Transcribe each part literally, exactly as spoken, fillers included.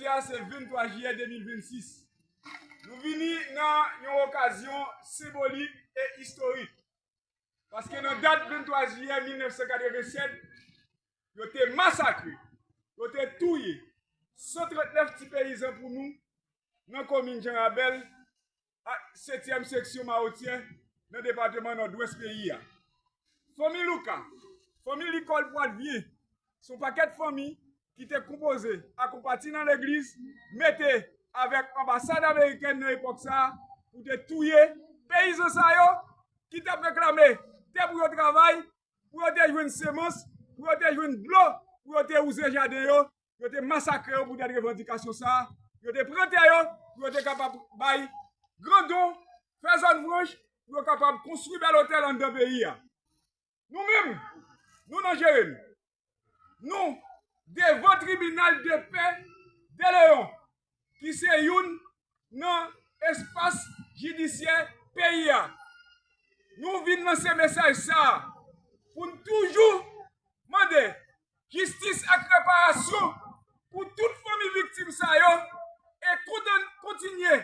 Jodi a se venntwa jiyè de mil vennsis. Nou vini nan yon okazyon senbolik e istorik. Paske nan dat venntwa jiyè mil nèf san katrevennsèt, yo te masakre, yo te touye san trannèf ti peyizan pou nou nan komin Jan Rabèl ak setyèm seksyon Mawotyè nan depatman Nòdwès peyi a. Fanmi Louka, fanmi Likòl Pwadvye, se yon pakèt fanmi ki te konpoze ak yon pati nan legliz, mete avèk anbasad amerikèn nan epòk sa a, pou te touye peyizan sa yo ki t ap reklame tè pou yo travay, pou yo te jwenn semans, pou yo te jwenn dlo, pou yo te wouze jaden yo, yo te masakre yo poutèt revandikasyon sa a, yo te pran tè yo, pou yo te kapab bay grandon, fè zòn franch, pou yo kapab konstwi bèl otèl anndan peyi a. Nou menm, nou nan Jeremi. Nou devan tribinal de pè de Leyon, ki se youn nan espas jidisyè peyi a. Nou vin lanse mesaj sa a pou n toujou mande jistis ak reparasyon pou tout fanmi viktim sa yo e kontan-, kontinye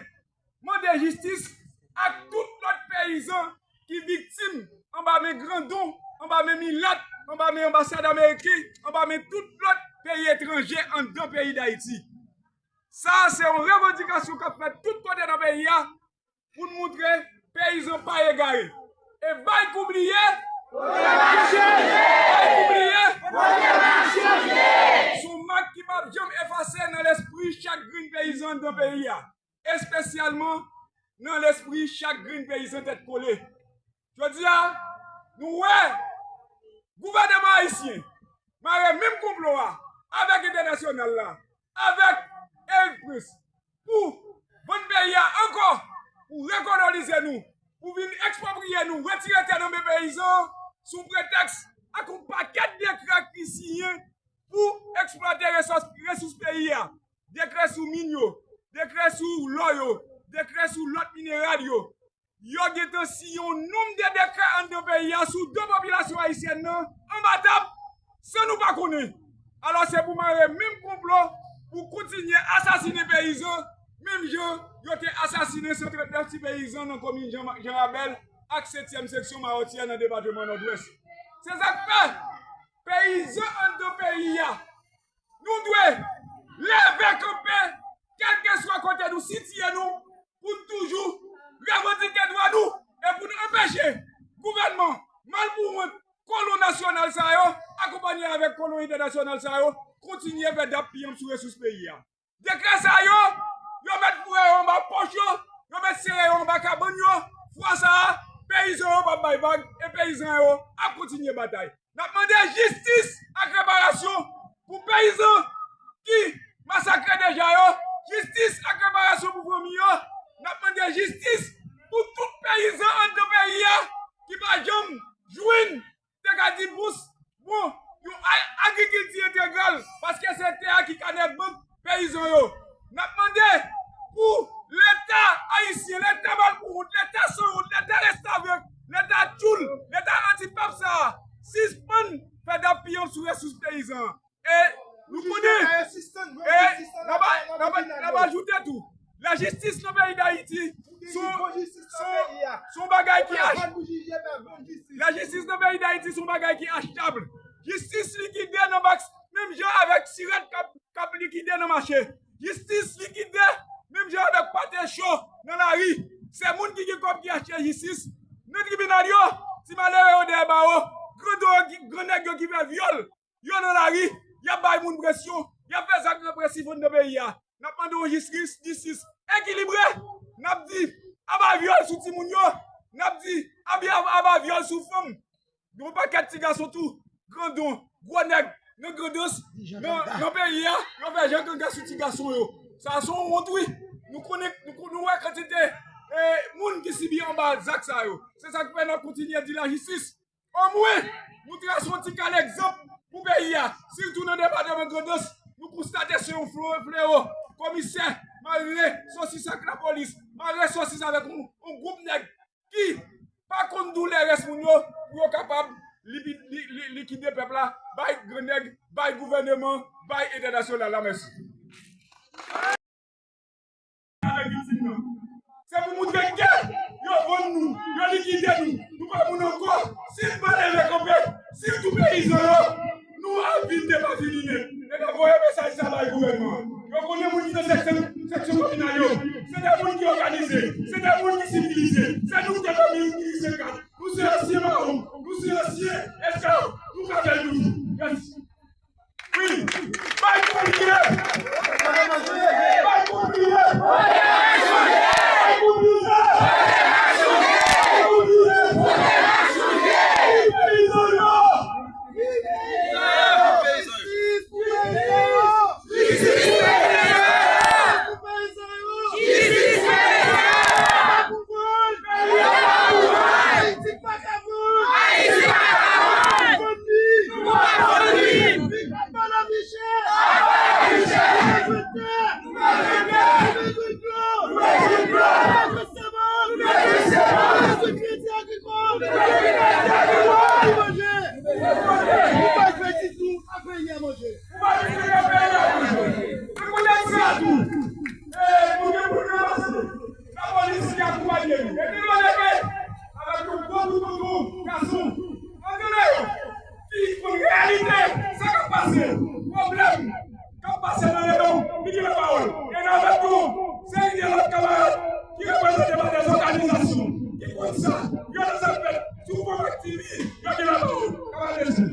mande jistis ak tout lòt peyizan ki viktim anba men grandon, anba men milat, anba men anbasad ameriken, anba men tout lòt peyi etranje anndan peyi Dayiti. Sa a se yon revandikasyon k ap fèt tout kote nan peyi a pou n montre peyizan pa egare. E bay kou bliye, bay kou bliye, se yon mak ki p ap janm efase nan lespri chak grenn peyizan anndan peyi a, espesyalman nan lespri chak grenn peyizan tèt kole. Jodi a, nou wè gouvènman ayisyen mare menm konplo a avèk entènasyonal la, avèk Erik Prince, pou vann peyi a ankò, pou rekolonize nou, pou vin ekspwopriye nou, retire tè nan men peyizan sou pretèks ak yon pakèt dekrè ki siyen pou eksplwate resous, resous peyi a. Dekrè sou min yo, dekrè sou lò yo, dekrè sou lòt mineral yo. Yo gentan siyen yon nonb de dekrè anndan peyi a sou do popilasyon ayisyèn nan anba tab, san nou pa konnen. Alò, se pou mare menm konplo pou kontinye asasinen peyizan, menm jan yo te asasinen san trannèf ti peyizan nan komin Jan, Jan Rabèl ak setyèm seksyon Mawotyè nan depatman Nòdwès. Se sa k fè peyizan anndan peyi a, nou dwe leve kanpe, kèlkeswa kote nou sitiye nou, pou n toujou revandike dwa nou e pou n anpeche gouvènman malpouwont, kolon nasyonal sa yo, akonpanye avèk kolon entènasyonal sa yo, kontinye fè dap piyanp sou resous peyi a. Dekrè sa yo, yo mèt foure yo anba pòch yo, yo mèt sere yo anba kabann yo. Fwa sa a, peyizan yo p ap bay vag e peyizan yo ap kontinye batay. N ap mande jistis ak reparasyon pou peyizan ki masakre deja yo, jistis ak reparasyon pou fanmi yo. N ap mande jistis pou tout peyizan anndan peyi a ki pa janm jwenn, te ka di, bous, bon, yon a-, agrikilti entegral, paske se tè a ki kanè bank peyizan yo. N ap mande pou Leta ayisyen, Leta malpouwont, Leta sanwont, Leta restavèk, Leta tchoul, Leta antipèp sa a, sispann fè dap piyanp sou resous peyizan an. E nou konnen, e n ap, n ap, n ap ajoute tou, lajistis nan peyi Dayiti, se yon, se yon, se yon bagay ki ach-, lajistis nan peyi Dayiti se yon bagay ki achtab. Jistis likide nan bak, menm jan avèk sirèt k ap, k ap likide nan mache. Jistis likide menm jan avèk pate cho nan lari. Se moun ki gen kòb ki achte jistis. Nan tribinal yo, ti malere yo dèyè bawo, grandon yo ki, grannèg yo ki fè vyòl, yo nan lari, y ap bay moun presyon, y ap fè zak represif anndan peyi a. N ap mande yon jistis, jistis ekilibre. N ap di, aba vyòl sou timoun yo. N ap di, aba, aba vyòl sou fanm. Yon pakèt ti gason tou, grandon, gwo nèg, nan Grandans, nan, nan peyi a, yo fè jan ganga sou ti gason yo. Sa se yon wont, wi. Nou konnen, nou, nou wè kantite, eh, moun ki sibi anba zak sa yo. Se sa k fè n ap kontinye di lajistis. Omwen, nou trase yon ti kal egzanp pou peyi a, sitou nan depatman Grandans. Nou konstate se yon fle-, flewo. Komisè mare sosis ak lapolis, mare sosis avèk yon, yon gwoup nèg ki pa konn doulè rès moun yo, pou yo kapab lipi-, li, li, likide pèp la, bay grannèg, bay gouvèneman, bay entènasyonal la. Mèsi. Avèk viktim nan. Se pou moutre ke yo vann nou, yo likide nou, nou pa moun ankò. Si n pa leve kanpe, si tou peyizan yo, nou ap vin depafini nèt. E n ap voye mesaj sa bay gouvènman an. Yo konnen moun ki nan seksyon, seksyon kominal yo, se de moun ki òganize, se de moun ki sivilize, se nou ki te dòmi kat. Nou se ansyen mawon, nou se ansyen esklav, nou ka fè l toujou. Mèsi. Wi, bay pou l ye! Bay pou l ye! Bay pou l ye! Bay pou l ye! Bay pou l ye! Peyizan yo! Jistis pou peyizan yo! Jistis pou peyizan yo! Jistis pou peyizan yo! Jistis pou peyizan yo! Peyi pa pou vann! Peyi pa pou vann! Ayiti pa ka vann! Ayiti pa ka vann! Nou pa vann li! Nou pa vann li! Viv aba lavi chè! Aba lavi chè! Nou bezwen tè! Nou bezwen tè! Nou bezwen dlo! Nou bezwen dlo! Nou bezwen seman! Nou bezwen seman! Nou bezwen kredi agrikòl! Nou bezwen kredi agrikòl! Pou manje! Pou manje! Pou bay kredi tou a peyi a manje! Pou bay kredi a peyi a manje! Se kounye a sa tou! E, nou gen pou n ranmase! Lapolis ki akonpanye nou. Epi nou leve avèk yon gwo bout bouton gason. Ann tande yo. Ki konn reyalite sa k ap pase. Pwoblèm k ap pase nan reyon li gen lapawòl. E n avèk yon seri de lòt kamarad ki reprezante pa dè òganizasyon. Ki konn sa. Yo nan zafè sou fòm aktivis. Yo gen lapawòl. Kamarad Ejèn.